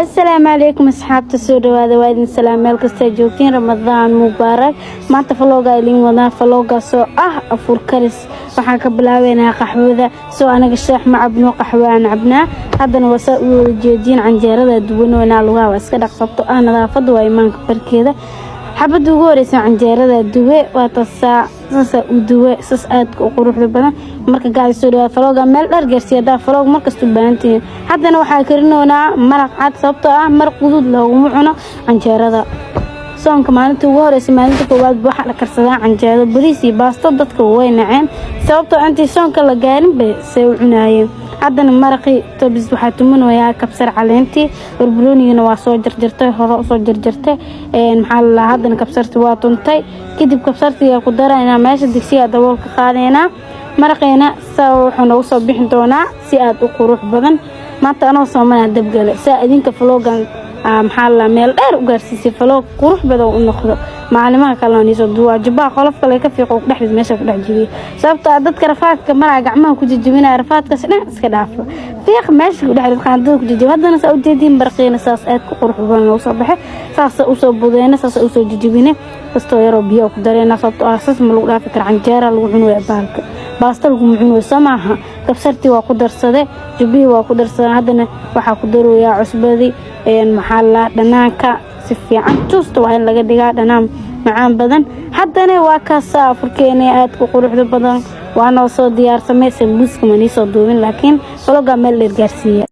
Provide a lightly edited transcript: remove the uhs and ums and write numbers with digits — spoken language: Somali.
Asalaamu calaykum asxaabta, soo dhawaada. Waa idin salaam meel kastaa joogtiin. Ramadaan mubaarak. Maanta vlog-gaa idin wadaa, vlog-gaasoo ah afur karis. Waxaan ka bilaabeynaa qaxwada. Soo anaga shaax ma cabno, qaxwo aan cabnaa. Haddana waa saa u wada jeediin, canjeerada duwanoonaa. Lugaha waa iska dhaq, sabto ah nadaafada waa imaanka barkeeda. Xabadda ugu horeysa canjeerada duwe, waa tasaa, saasaa u duwe, saas aadka u quruxda badan. Marka gaadi soo dhawaad, vlog-ga meel dheer gaarsiiya haddaa vlog markasta u baahantihiin. Haddana waxaa karinoonaa maraq cad, sababtoo ah maraq guduud looguma cuno canjeerada. Soonka maalinta ugu horeysa, maalinta koowaad, waxaa la karsadaa canjeero, bariis iyo baasto. Dadka way naceen, sababtoo intii soonka la gaarin bay say u cunaayeen. Haddana maraqii tobis waxaa tumanayaa kabsar caleentii, barbaroonigana waa soo jarjartay, hore usoo jarjartay. Maxaa la, haddana kabsarti waa tuntay. Kadib kabsartigaa ku daraynaa meesha, digsigaa daboolka qaadaynaa. Maraqeena saa wuxuu noogu soo bixin doonaa si aada u qurux badan. Maanta anoo soomanaa dabgale saa idinka vlog-gan, maxaa la, meel dheer u gaarsiisay, vlog qurux badan u noqdo. Maalimaha kalena niisoo duwaa jubbaha qolof kale ka fiiqo, ku dhex meesha ku dhex jibiyay, sababtoo ah dadka rafaadka maraa gacmaha ku jijibinaya. Rafaadkaas dhan iska dhaafo, fiiq meesha ku dhex qaandada ku jijibi. Haddana saa ujeediin, barqiina saas aad ku qurux badan loogu soo baxay. Saasa usoo budeyna, saasa usoo jijibine. Kastoo yaroo biyo ku dareena, sababtoo ah saas ma lagu dhaafi kara. Canjeera lagu cuni, baalka baasta laguma cuni, soo maaha? Kabsartii waa ku darsade, jubbihii waa ku darsaday. Haddana waxaa ku daroyaa cusbadii, maxaa la, dhanaanka si fiican juusta waa in laga dhigaa dhanaan macaan badan. Haddana waa kaasa afurkeena aadka quruxda badan, waa noo soo diyaarsamay. Sambuuska ma niisoo duubin, laakiin vlog-gaa meel dheer gaarsiiya.